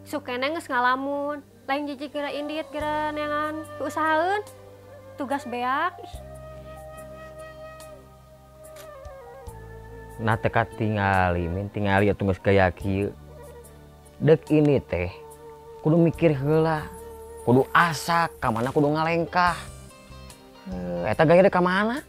Sukena geus ngalamun, lain jijik geura indit geura neangan usahaeun. Tugas beak. Nah teka tingali min, tingali atuh geus gaya kieu. Dek ini teh kudu mikir heula, kudu asak ka mana kudu ngalengkah. Eta gaya dek ka mana?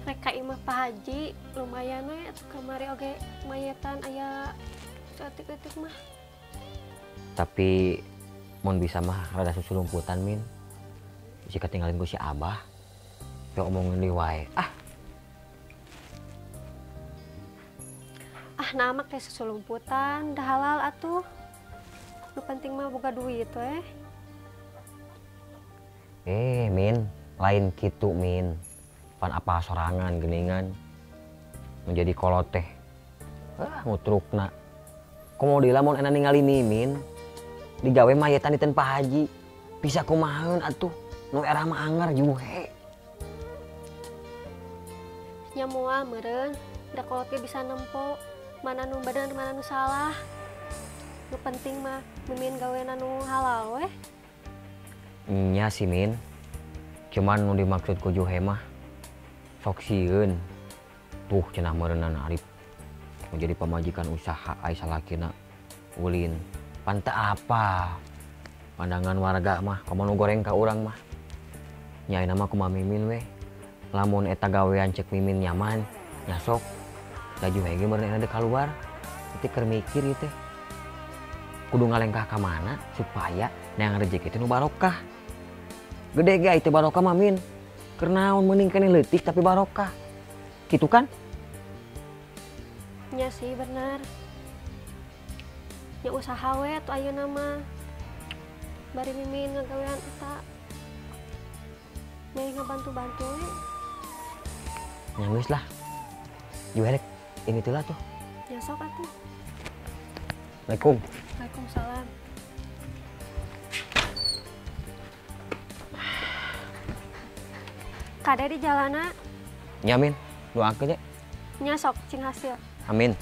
Rek ka imah Pak Haji lumayan we atuh kamari oge mayetan aya saeutik-eutik mah. Tapi mun bisa mah rada susulumputan min. Jika tinggalin ku si Abah, teu omongin deui wae. Ah. Ah namak teh susulumputan, dah halal atuh. Nu penting mah boga duit we. Min, lain kitu min. Pan apa sorangan geningan menjadi kolot teh. Ah, ngutrukna. Komo deui lamun enak ningali Mimin digawe mayetan di ten Pak Haji. Bisa kumahaeun atuh. Nu era mah anger juhe. Nya moal meureun, da kolot ge bisa nempo mana nu bener mana nu salah. Nu penting mah Mimin gawena nu halal weh. Nya sih Min. Cuman nu dimaksud ku Juhe mah sok sieun. Tuh cenah meureunana Arif menjadi pamajikan usaha ai salakina ulin. Pan teu apa pandangan warga mah komo nu goreng ka urang mah. Nya ayeuna mah kumaha Mimin weh. Lamun eta gawean cek Mimin nyaman, nya sok. Da Juhe ge meureun enak kaluar. Teu keur mikir ieu teh. Kudu ngalengkah ka mana supaya neang rezeki teh nu barokah. Gede ge teh barokah mah Min. Keur naon mending keneh leutik tapi barokah. Kitu kan? Nya sih bener. Nya usaha we atuh ayeuna mah. Bari Mimin ngagawean eta. Meh ngabantu-bantu we. Nya geus lah. Juhe rek ini teh lah tuh. Ya sok atuh. Assalamualaikum. Waalaikumsalam. Kade di jalana. Nya Min, doakeun nya. Nya sok cing hasil. Amin.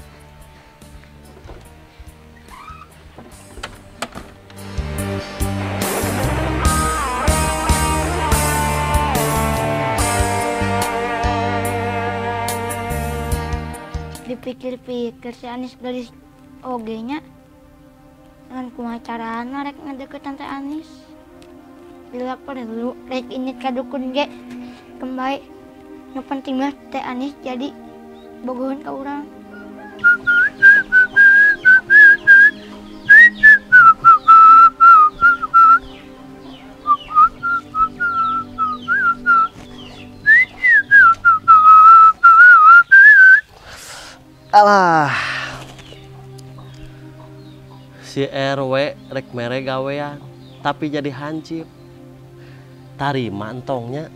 Dipikir-pikir si Anis gelis oge nya. Ngan kumaha carana rek ngadeukeutan teh Anis. Bila perlu rek ini ka dukun ge kembali. Nu penting mah teh Anis jadi bogoheun ka urang. Alah. Si RW rek mere gawean tapi jadi hancip. Tarima entongnya.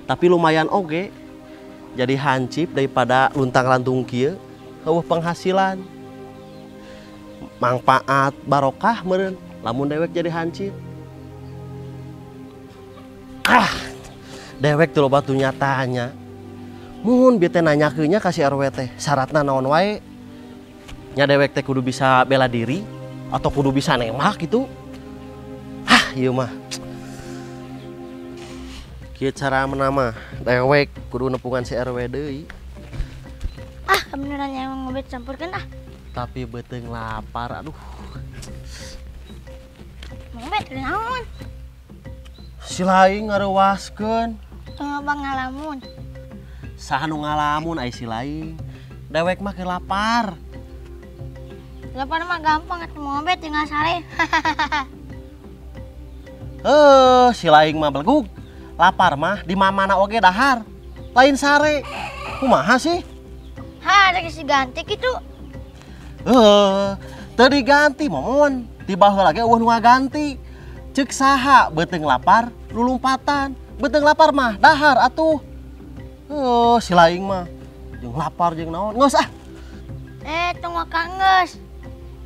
Tapi lumayan oge. Jadi hancip daripada luntang-lantung kieu eueuh penghasilan. Mangpaat barokah meureun lamun dewek jadi hancip. Ah, dewek teu loba nyatanya. Mun bieu teh nanyakeun nya ka si RW teh syaratna naon wae. Nya dewek teh kudu bisa bela diri atau kudu bisa nembak gitu. Hah, ieu mah. Kieu cara mah dewek kudu nepungan si RW deui. Ah, beneran yang ngobet campurkeun ah. Tapi beuteung lapar, aduh. Ngobet naon? Si lain ngareuwaskeun. Tong loba ngalamun. Saha nu ngalamun ai si lain. Dewek mah keur lapar. Lapar mah gampang atuh ngobet tinggal sare. Si lain mah belegug. Lapar mah di mamana oge dahar. Lain sare. Kumaha sih? Ha, ada si ganti kitu. Teu diganti momon. Ti baheula ge eueuh nu ngaganti. Ceuk saha beuteung lapar lulumpatan. Beuteung lapar mah dahar atuh. Si lain mah jeung lapar jeung naon. Geus ah. Tong waka geus.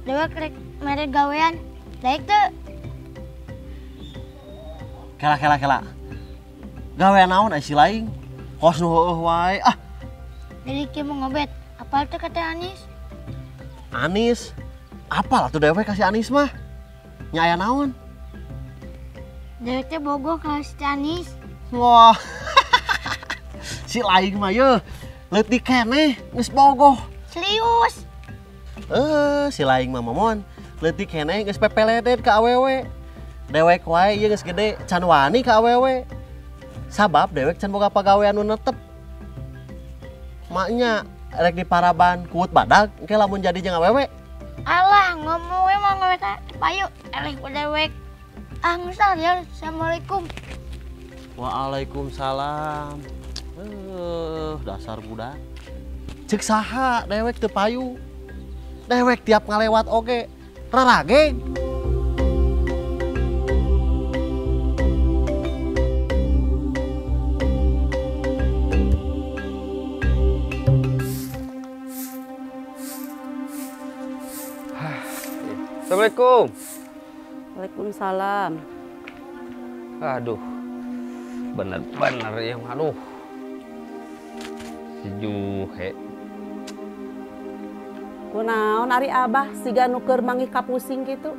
Dewek rek mere gawean. Daek teu? Kela kela kela. Gawe naon ai si laing? Kos nu heueuh wae ah. Jadi kieu mau ngobet, apal teh ka Teh Anis? Anis? Apal atuh dewek ka si Anis mah? Nya aya naon? Dewek teh bogoh ka si Teh Anis. Wah. Si laing mah yeuh leutik keneh geus bogoh. Serius? Si laing mah momon leutik keneh geus pepeledet ka awewe. Dewek wae ieu geus gede can wani ka awewe. Sabab dewek can boga pagawean nu netep. Maknya rek diparaban kuut badag engke lamun jadi jeung awewe. Alah ngomong we mah ngawe payu eleh ku dewek. Ah geus ya, assalamualaikum. Waalaikumsalam. Dasar budak. Cek saha dewek teu payu. Dewek tiap ngalewat oge rarage. Assalamualaikum. Waalaikumsalam. Aduh, bener-bener ya, aduh. Si Juhe. Kunaon ari abah siga nu keur manggih kapusing kitu?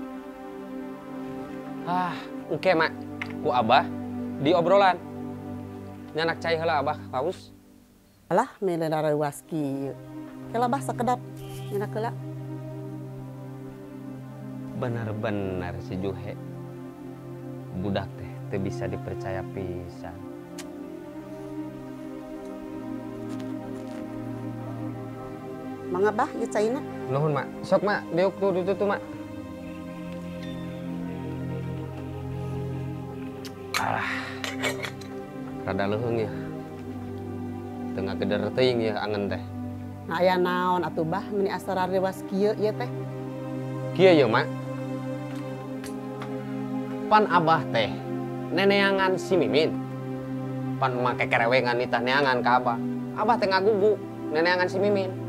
Ah, oke mak, ku abah di obrolan. Nyanak cai heula abah paus. Alah, mele lareuas kieu. Kela bah sakedap, nyanak heula. Bener-bener si Juhe. Budak teh teu bisa dipercaya pisan. Mangga bah ieu caina. Nuhun mak, sok mak diuk tuh ditu tuh mak. Alah. Rada leuheung ya. Teu ngageder teuing ya angen teh. Nah aya naon atuh bah meuni asa rareuwas kieu ieu teh. Kieu ye mak. Pan abah teh neneangan si Mimin. Pan make kerewengan nitah neangan ka abah. Abah teh ngagugu neneangan si Mimin.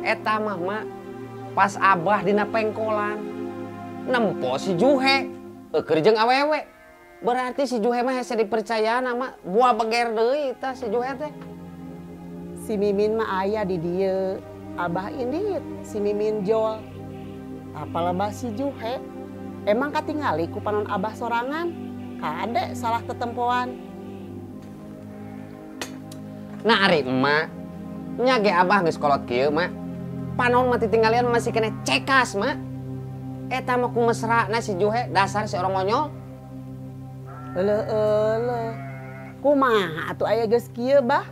Eta mah mak pas abah dina pengkolan nempo si Juhe keur jeung awewe. Berarti si Juhe mah hese dipercaya nama buah beger deui tah si Juhe teh. Si Mimin mah aya di dieu. Abah indit si Mimin jol. Apalabah si Juhe emang katingali ku panon abah sorangan. Kade salah tetempoan. Nah ari emak nya ge abah geus kolot kieu mak. Panon mah titinggalian masih kena cekas mak. Eta mah ku mesrana si Juhe dasar si orang monyol. Eleuh eleuh. Kumaha atuh aya geus kieu bah?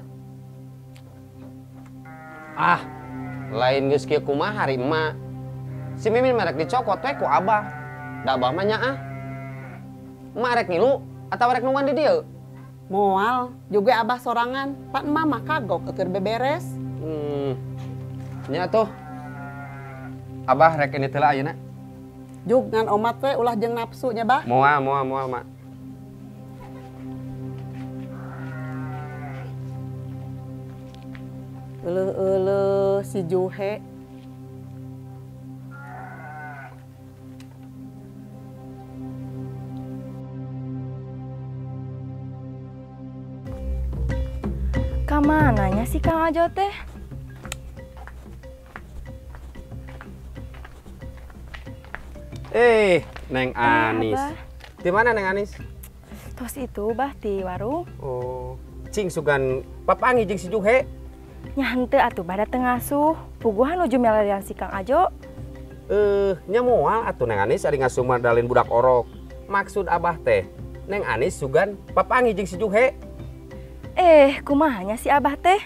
Ah, lain geus kieu kumaha ari emak. Si Mimin mah rek dicokot we ku abah. Da abah mah nyaah. Emak rek ngilu atawa rek nungguan di dieu? Moal, juga abah sorangan. Pan emak mah kagok keur beberes. Nya tuh. Abah rek ini teh ayeuna. Jug ngan omat we ulah jeung nafsu nya bah. Moal moal moal mak. Eleuh eleuh si Juhe. Kamananya si Kang Ajo teh? Neng Anis. Di mana Neng Anis? Tos itu bah di warung. Oh, cing sugan papangi jeung si Juhe. Nya henteu atuh bah dateng ngasuh. Puguhan nuju milarian si Kang Ajo. Nya moal atuh Neng Anis ari ngasuh mah dalin budak orok. Maksud abah teh, Neng Anis sugan papangi jeung si Juhe. Kumahanya si abah teh?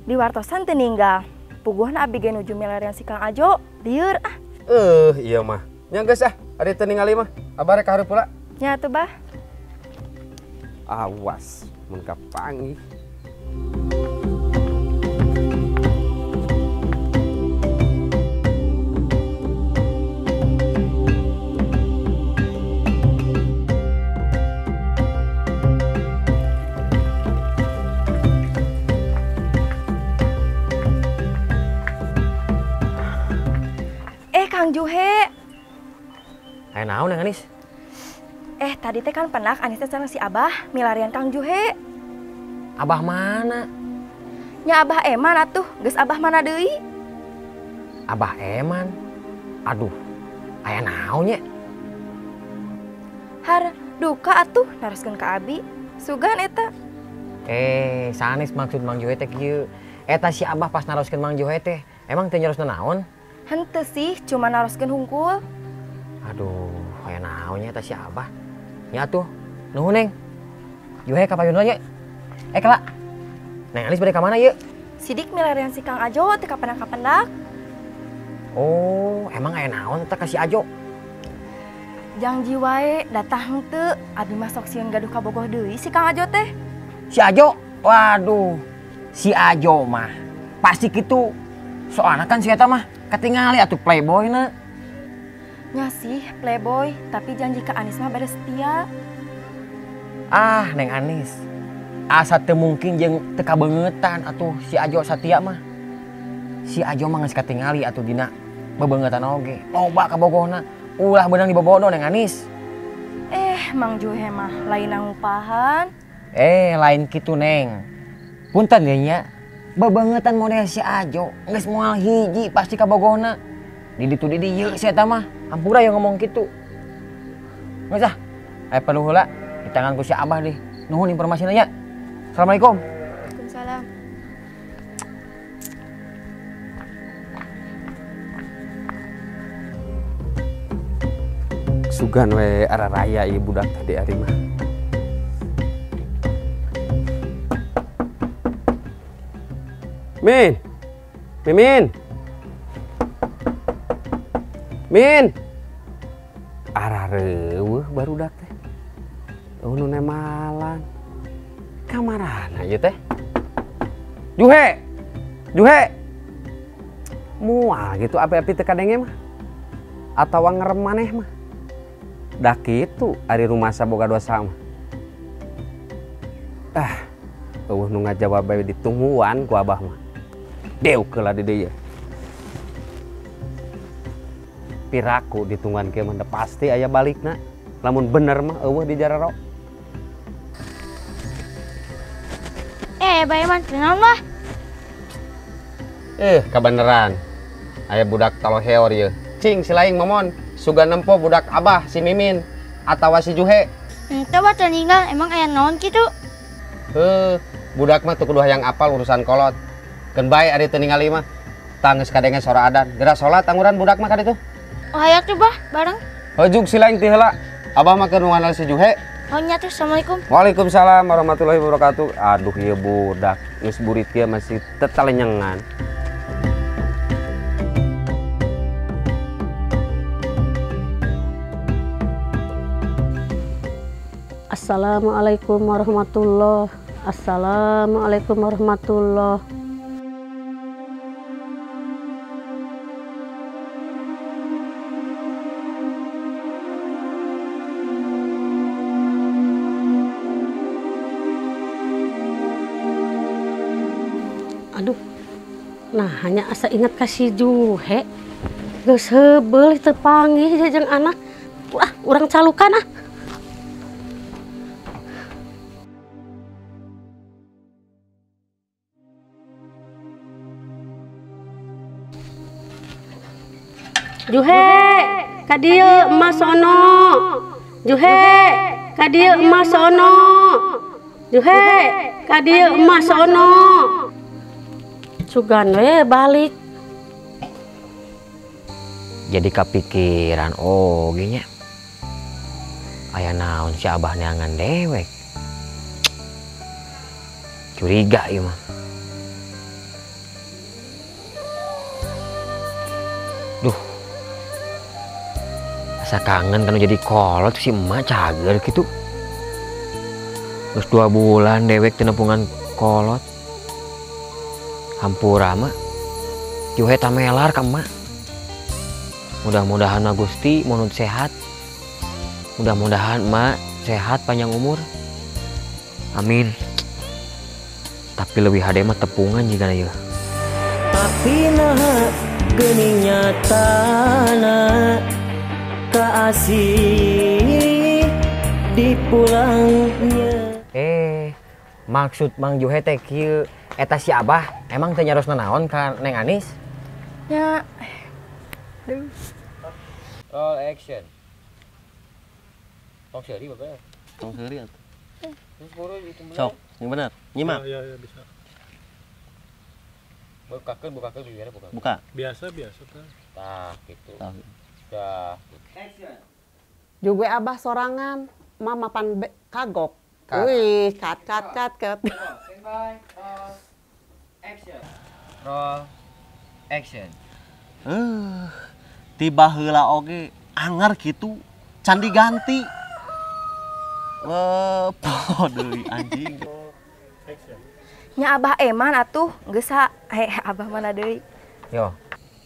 Di wartosan teu ninggal. Puguhan abi ge nuju milarian si Kang Ajo. Lieur ah. Iya mah. Nya geus ah, ari teu ningali mah. Abah rek ka hareup heula. Nya atuh bah. Awas mun kapanggih. Kang Juhe. Aya naon Neng Anis? Tadi teh kan penak Anis teh sareng si Abah milarian Kang Juhe. Abah mana? Nya Abah Eman atuh, geus Abah mana deui? Abah Eman? Aduh, aya naon nya? Har, duka atuh naroskeun ka abi. Sugan eta. Sanes maksud Mang Juhe teh kieu. Eta si Abah pas naroskeun Mang Juhe teh, emang teu nyarosna naon? Henteu sih, cuma naroskeun hungkul. Aduh, aya naon nya eta si Abah. Nya atuh, nuhun Neng. Juhe ka payun nya. Kala. Neng Alis bade ka mana ieu? Sidik milarian si Kang Ajo teu kapendak-kapendak. Oh, emang aya naon eta ka si Ajo? Jangji wae datang henteu, abi mah sok sieun gaduh kabogoh deui si Kang Ajo teh. Si Ajo? Waduh, si Ajo mah pasti kitu. Soalna kan si eta mah katingali atuh playboy na. Nya sih playboy, tapi janji ka Anis mah bade setia. Ah, Neng Anis. Asa teu mungkin jeung teu kabeungetan atuh si Ajo satia mah. Si Ajo mah geus katingali atuh dina bebeungetan oge. Loba kabogohna. Ulah beunang dibobodo Neng Anis. Mang Juhe mah lain ngupahan. Lain kitu Neng. Punten ye nya. Bebeungetan model si Ajo geus moal hiji pasti kabogohna. Di ditu di dieu si eta mah. Hampura yang ngomong kitu. Geus ah. Aya perlu heula di tangan ku si Abah deh. Nuhun informasina nya. Assalamualaikum. Waalaikumsalam. Sugan we araraya ieu budak tadi ari mah. Min. Mimin. Min. Arareuweuh barudak teh. Eueuh nu nemalan. Kamarana ieu teh? Juhe. Juhe. Moal gitu api-api teu kadenge mah. Atawa ngerem maneh mah. Dah kitu ari rumasa boga dosa mah. Ah, eueuh nu ngajawab bae ditungguan ku abah mah. Deuk heula di dieu. Piraku ditungguan kieu mah pasti aya balikna. Lamun bener mah eueuh di jarero. Bae man kunaon mah? Kabeneran. Aya budak taloheor ieu. Cing si laing momon. Suga nempo budak abah si Mimin atawa si Juhe. Henteu bah teu ninggal, emang aya naon kitu? Heuh, budak mah teu kudu hayang apal urusan kolot. Keun bae ari teu ningali mah. Tah geus kadenge sora adan. Geura salat angguran budak mah ka ditu. Oh hayo tuh bah, bareng. Heujuk si laing ti heula. Abah mah keur nungguan si Juhe. Oh nya tuh, assalamualaikum. Waalaikumsalam warahmatullahi wabarakatuh. Aduh ieu budak geus burit kieu masih tetalenyengan. Assalamualaikum warahmatullah. Assalamualaikum warahmatullah. Aduh, nah hanya asa ingat kasih Juhe. Geus heubeul teu panggih jeung anak. Wah, urang calukan ah. Juhe, ka dieu emak sono. Juhe, ka dieu emak sono. Juhe, ka dieu emak sono. Sugan we balik. Jadi kepikiran oge nya. Aya naon si Abah neangan dewek. Curiga ieu mah. Duh. Asa kangen kan jadi kolot si emak cager gitu. Terus 2 bulan dewek teu nepungan kolot. Hampura mah. Juhe tamelar ka emak. Mudah-mudahan Gusti munut sehat. Mudah-mudahan emak sehat panjang umur. Amin. Tapi lebih hade mah tepungan jika ieu. Tapi nah geuning nyatana kaasih di pulangnya. Maksud Mang Juhe teh kieu eta si Abah emang teu nyarosna naon ka Neng Anis? Nya. Aduh. Roll action. Tong seuri bapak. Tong seuri atuh. Terus buru itu bener. Sok, yang benar. Nyimak. Ya, ya, bisa. Bukakeun, bukakeun bibirnya buka. Buka. Biasa, biasa tah. Tah gitu. Tah. Action. Juga Abah sorangan, mama pan kagok. Wih, cut cut cut cut. Standby, roll, action. Roll, action. Tiba heula oge angar kitu can diganti. Poho deui anjing. Action. Nya Abah eman atuh, geus Abah mana deui. Yo,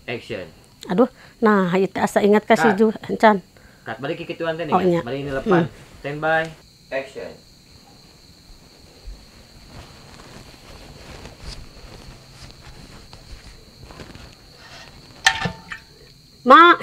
action. Aduh, nah ieu teh asa ingat ka si Ju encan. Cut balik ke kituan teh nih, balik ini lepan. Standby, action. Ma.